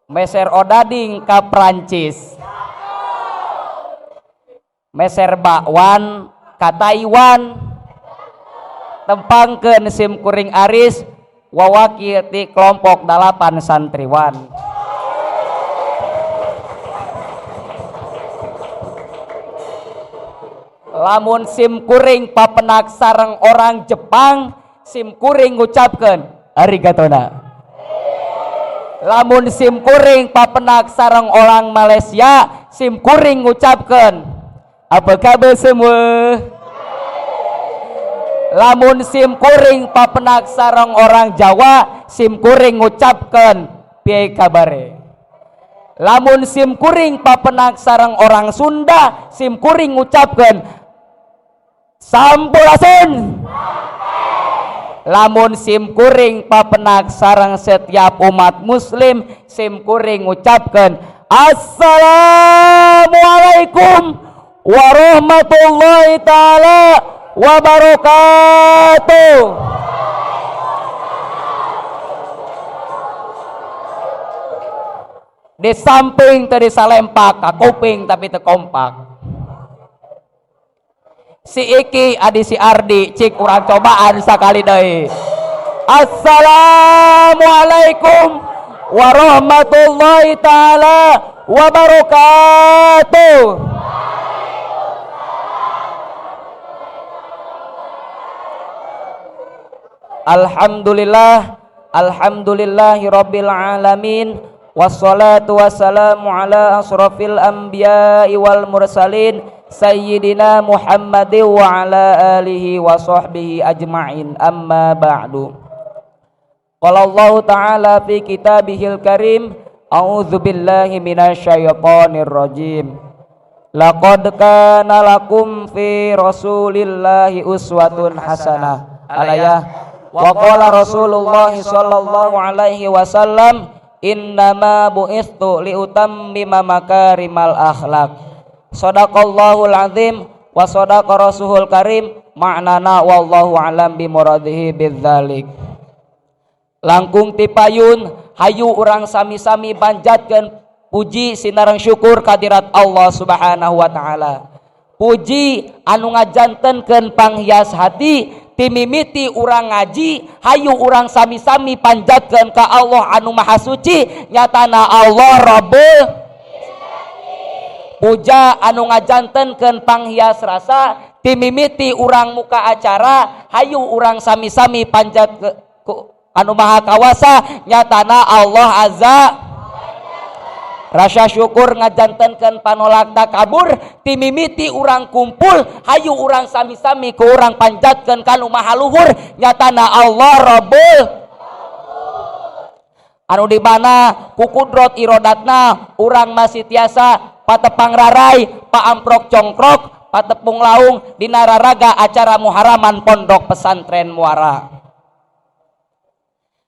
Meser odading ka Prancis, meser bakwan ka Taiwan, tempangkeun sim kuring Aris wawakil ti kelompok 8 santriwan. Lamun sim kuring papenak sareng orang Jepang, sim kuring ngucapkeun arigatona. Lamun sim kuring papenak sareng orang Malaysia, sim kuring ngucapkeun apa kabar semua. Lamun sim kuring papenak sareng orang Jawa, sim kuring ngucapkeun piye kabare. Lamun sim kuring papenak sareng orang Sunda, sim kuring ngucapkeun sampurasun. Lamun sim kuring papenak sareng setiap umat muslim, sim kuring ngucapkeun assalamualaikum warahmatullahi taala wabarakatuh. Di samping tadi salempak ka kuping tapi teu kompak. Si Iki adi si Ardi cik urang cobaan sakali deui. Assalamualaikum warahmatullahi taala wabarakatuh. Alhamdulillah, alhamdulillahi rabbil alamin, wassalatu wassalamu ala asrafil anbiya'i wal mursalin sayyidina Muhammadin wa ala alihi wa sahbihi ajma'in, amma ba'du. Qala Allahu ta'ala fi kitabihil karim, a'udzu billahi minasyaitonir rajim. Laqad kana lakum fi rasulillahi uswatun hasanah. Alayah. Wa qala Rasulullah sallallahu alaihi wasallam, innama bu'istu liutammima makarimal akhlak. Sadaqallahul azim wa sadaqa rasulul karim, ma'nana wallahu alam bimuradihi bidzalik. Langkung tipayun hayu urang sami-sami panjatkeun puji sinareng syukur kadirat Allah Subhanahu wa taala. Puji anu ngajantenkeun panghias hati timimiti urang ngaji, hayu urang sami-sami panjatkeun ka Allah anu Maha Suci, nyatana Allah Rabbul. Puja anu ngajantenkeun panghias rasa timimiti urang muka acara, hayu urang sami-sami panjat ke anu Maha Kawasa, nyatana Allah Azza. Rasa syukur ngajantenkeun panolak takabur timimiti urang kumpul, hayu urang sami-sami ku urang panjatkeun ka nu Maha Luhur, nyatana Allah Rabbul. Anu di mana ku kudrot irodatna urang masih tiasa patepang rarai, paamprok congkrok, patepung laung dina raraga acara muharaman Pondok Pesantren Muara.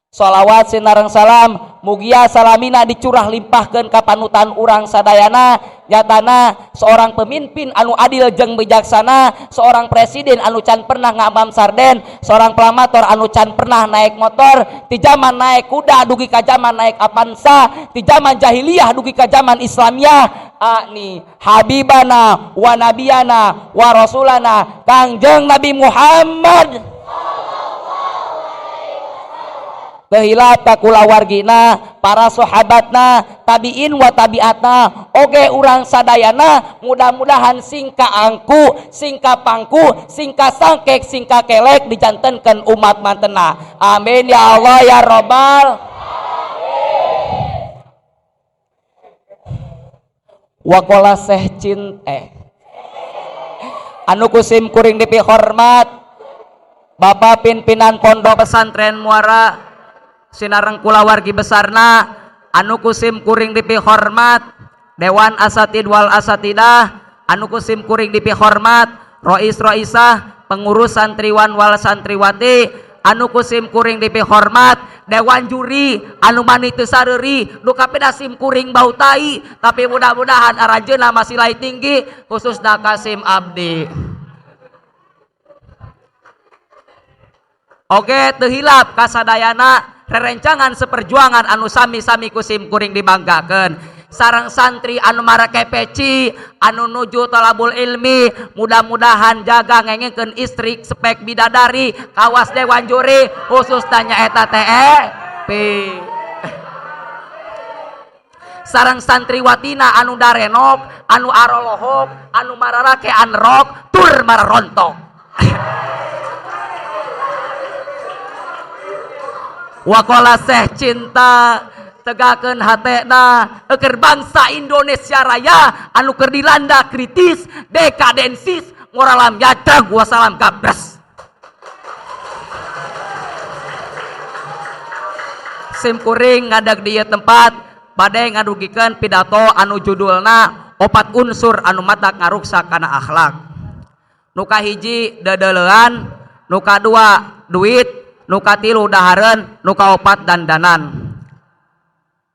Sholawat sinareng salam mugia salamina dicurah limpahkeun ka panutan urang sadayana, nyatana seorang pemimpin anu adil jeung bijaksana, seorang presiden anu can pernah ngamam sarden, seorang pelamator anu can pernah naik motor, ti zaman naik kuda dugi ka zaman naik Avanza, ti zaman jahiliyah dugi ka zaman Islamiyah, akni habibana wa nabiyana wa rasulana Kangjeng Nabi Muhammad. Tehilap kulawargina, para sahabatna, tabiin wa tabiatna, oge urang sadayana, mudah-mudahan singka angku, singka pangku, singka sangkek, singka kelek dijantenkeun umat mantena. Amin ya Allah ya Robbal. Wakola seh cinte anu kusim kuring dipi hormat Bapak pimpinan Pondok Pesantren Muara sinareng kulawargi besarna, anu kusim kuring dipi hormat Dewan Asatid wal Asatidah, anu kusim kuring dipi hormat Rois Roisah pengurus santriwan wal santriwati, anu kusim kuring dipi hormat Dewan Juri anu mani teu sareuri nu kapeda sim kuring bau tai, tapi mudah-mudahan aranjeunna masih lain tinggi khususna Kasim Abdi. Oke, teu hilap kasadayana Rerencangan seperjuangan anu sami-sami ku sim kuring dibanggakeun. Sareng santri anu marake peci anu nuju talabul ilmi, mudah-mudahan jaga ngengengkeun istri spek bidadari kawas dewan juri khusus tanya eta TEP. Sareng santriwatina anu darenok, anu arolohok, anu mararake anrok tur mararontok. Wakola seh cinta tegakeun hatena eukeur bangsa Indonesia Raya anu keur dilanda kritis dekadensis moralam yadrag wasalam gabres. Sim kuring ngadag di ieu tempat bade ngadugikeun pidato anu judulna opat unsur anu matak ngaruksak kana akhlak. Nu kahiji dedeleuan, nu kadua duit, nu katilu dahareun, nu kaopat dandanan.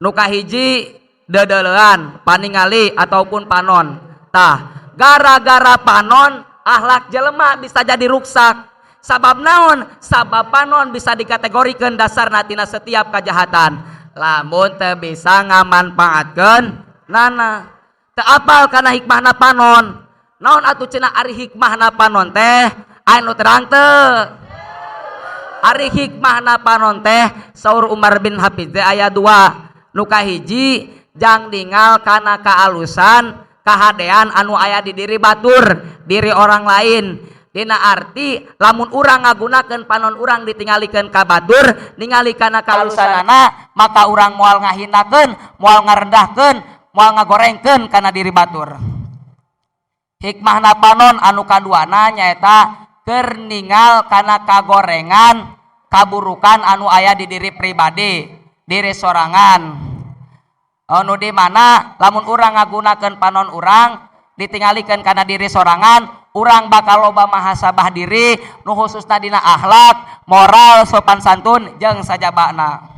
Nu kahiji dedeleuan, paningali ataupun panon. Tah, gara-gara panon akhlak jelema bisa jadi ruksak. Sabab naon? Sabab panon bisa dikategorikeun dasarna tina setiap kejahatan. Lamun teu bisa ngamanfaatkeun nana. Teu apal kana hikmahna panon. Naon atuh cenah ari hikmahna panon teh? Anu terang teu? Ari hikmahna panon teh saur Umar bin Hafiz teh aya 2. Nu kahiji jang ningal kana kaalusan kahadean anu aya di diri batur, diri orang lain. Dina arti lamun urang ngagunakeun panon urang ditinggalikeun ka batur, ningali kana kaalusanana, maka urang moal ngahinakeun, moal ngarendahkeun, moal ngagorengkeun kana diri batur. Hikmahna panon anu kaduana nyaeta keur ningal kana kagorengan, kaburukan anu aya di diri pribadi, diri sorangan. Anu di mana lamun urang ngagunakeun panon urang ditinggalikeun kana diri sorangan, urang bakal loba mahasabah diri nu khususna dina akhlak, moral, sopan santun jeung sajabana.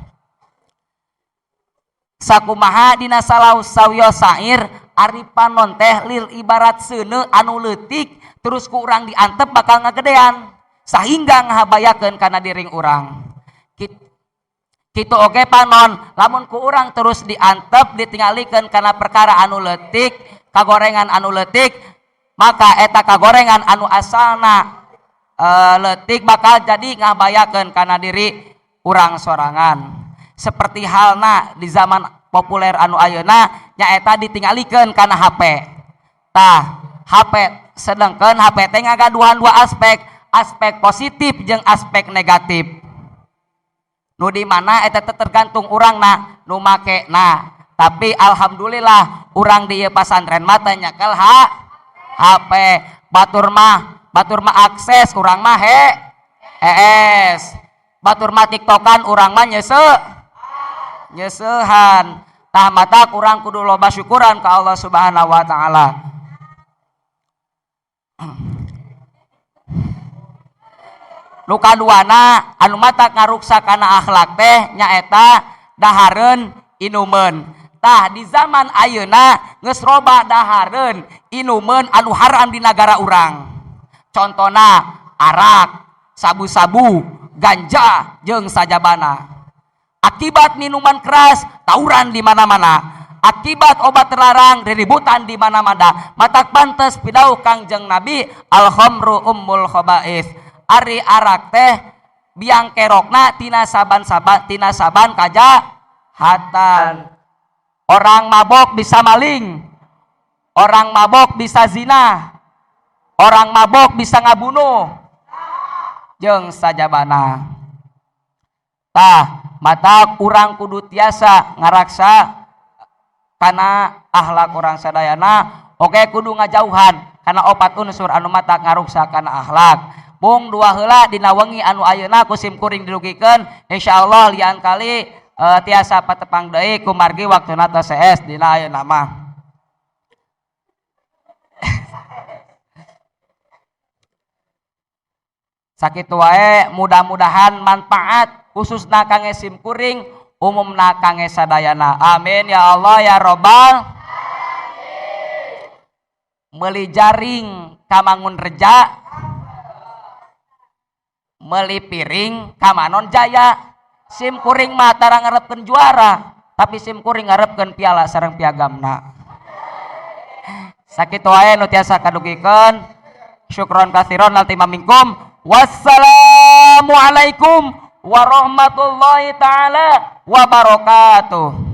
Sakumaha dina salau sawiyo sair ari panon teh lil ibarat seuneu anu leutik terus ku urang diantep bakal ngagedean sahingga ngahabayakeun kana diring urang. Kitu oge panon lamun ku urang terus diantep ditinggalikeun kana perkara anu leutik, kagorengan anu leutik, maka eta kagorengan anu asalna leutik bakal jadi ngabayakeun kana diri urang sorangan. Seperti halna di zaman populer anu ayeuna nyaeta ditinggalikeun kana HP. Tah, HP sedengkeun HP teh ngagaduhan dua aspek, aspek positif jeung aspek negatif. Nu di mana eta teh tergantung urangna nu makena. Tapi alhamdulillah urang di ieu pasantren mah teh nyekel HP, batur mah akses urang mah ES. Batur mah tiktokan urang mah nyeseuhan. Tah mata urang kudu loba syukuran ka Allah Subhanahu wa taala. Nu kaduana anu mata ngaruksak kana akhlak teh nyaeta dahareun inumeun. Tah di zaman ayeuna geus loba dahareun inumeun anu haram di nagara urang. Contona arak, sabu-sabu, ganja jeung sajabana. Akibat minuman keras tawuran di mana-mana. Akibat obat terlarang riributan di mana-mana. Matak pantes pidauh Kangjeng Nabi al khamru ummul khaba'is. Ari arak teh biang kerokna tina saban-saban tina saban kajahatan. Orang mabok bisa maling, orang mabok bisa zina, orang mabok bisa ngabunuh, jeung sajabana. Tah, mata urang kudu tiasa ngaraksa kana akhlak urang sadayana, oke kudu ngajauhan kana opat unsur anu mata ngaruksa kana akhlak. Bung dua heula dina wengi anu ayeuna ku sim kuring dilugikeun, insyaallah lian kali tiasa patepang deui kumargi waktuna tos CS dina ayeuna mah. Sakitu wae, mudah-mudahan manfaat khususna kangge sim kuring, umumna kangge sadayana. Amin ya Allah ya robbal alamin. Meuli jaring ka Mangun Reja, meuli piring ka Manon Jaya. Sim kuring mah tara ngarepkeun juara, tapi sim kuring ngarepkeun piala sareng piagamna. Sakitu wae nu tiasa kadugikeun. Syukron katsiron laltima minkum. Wassalamualaikum warahmatullahi taala wabarakatuh.